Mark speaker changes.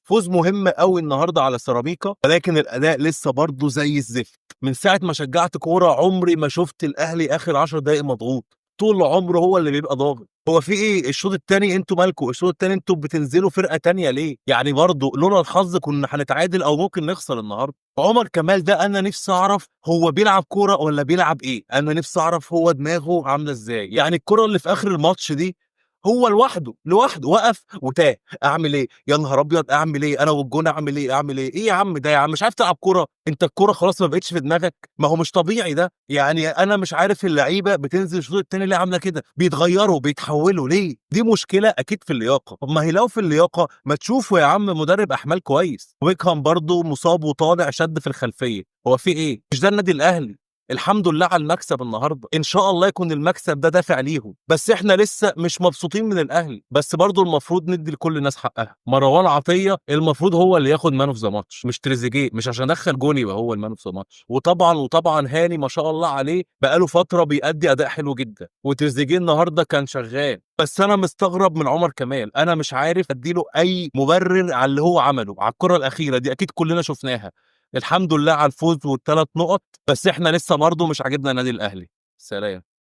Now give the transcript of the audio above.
Speaker 1: فوز مهم قوي النهارده على سيراميكا، ولكن الاداء لسه برضه زي الزفت. من ساعة ما شجعت كورة عمري ما شفت الاهلي اخر 10 دقائق مضغوط، طول عمره هو اللي بيبقى ضاغط. هو في ايه الشوط الثاني؟ انتوا مالكوا الشوط الثاني؟ انتوا بتنزلوا فرقه تانية ليه؟ يعني برضه لولا الحظ كنا هنتعادل او ممكن نخسر النهارده. عمر كمال ده انا نفسي اعرف هو بيلعب كورة ولا بيلعب ايه؟ انا نفسي اعرف هو دماغه عامله ازاي. يعني الكره اللي في اخر الماتش دي هو لوحده لوحده وقف وتاه، اعمل ايه؟ يا نهار ابيض، اعمل ايه انا والجون؟ اعمل ايه؟ اعمل ايه؟ ايه يا عم ده يا عم؟ مش عارف تلعب كورة انت؟ الكورة خلاص ما بقتش في دماغك؟ ما هو مش طبيعي ده. يعني انا مش عارف اللعيبة بتنزل الشوط الثاني ليه عامله كده، بيتغيروا بيتحولوا ليه؟ دي مشكلة اكيد في اللياقة. طب ما هي لو في اللياقة ما تشوفوا يا عم مدرب احمال كويس. وبيكهام برضه مصاب وطالع شد في الخلفية، هو في ايه؟ مش ده النادي الاهلي. الحمد لله على المكسب النهارده، ان شاء الله يكون المكسب ده دافع ليهم، بس احنا لسه مش مبسوطين من الاهلي، بس برضو المفروض ندي لكل الناس حقها. مروان عطية المفروض هو اللي ياخد man of the match، مش تريزيجيه، مش عشان دخل جون يبقى هو ال man of the match. وطبعا هاني ما شاء الله عليه بقاله فترة بيأدي اداء حلو جدا، وتريزيجيه النهارده كان شغال. بس انا مستغرب من عمر كمال، انا مش عارف اديله اي مبرر على اللي هو عمله على الكره الاخيرة دي، اكيد كلنا شفناها. الحمد لله على الفوز والثلاث نقط، بس احنا لسه برضه مش عاجبنا النادي الاهلي. سلام.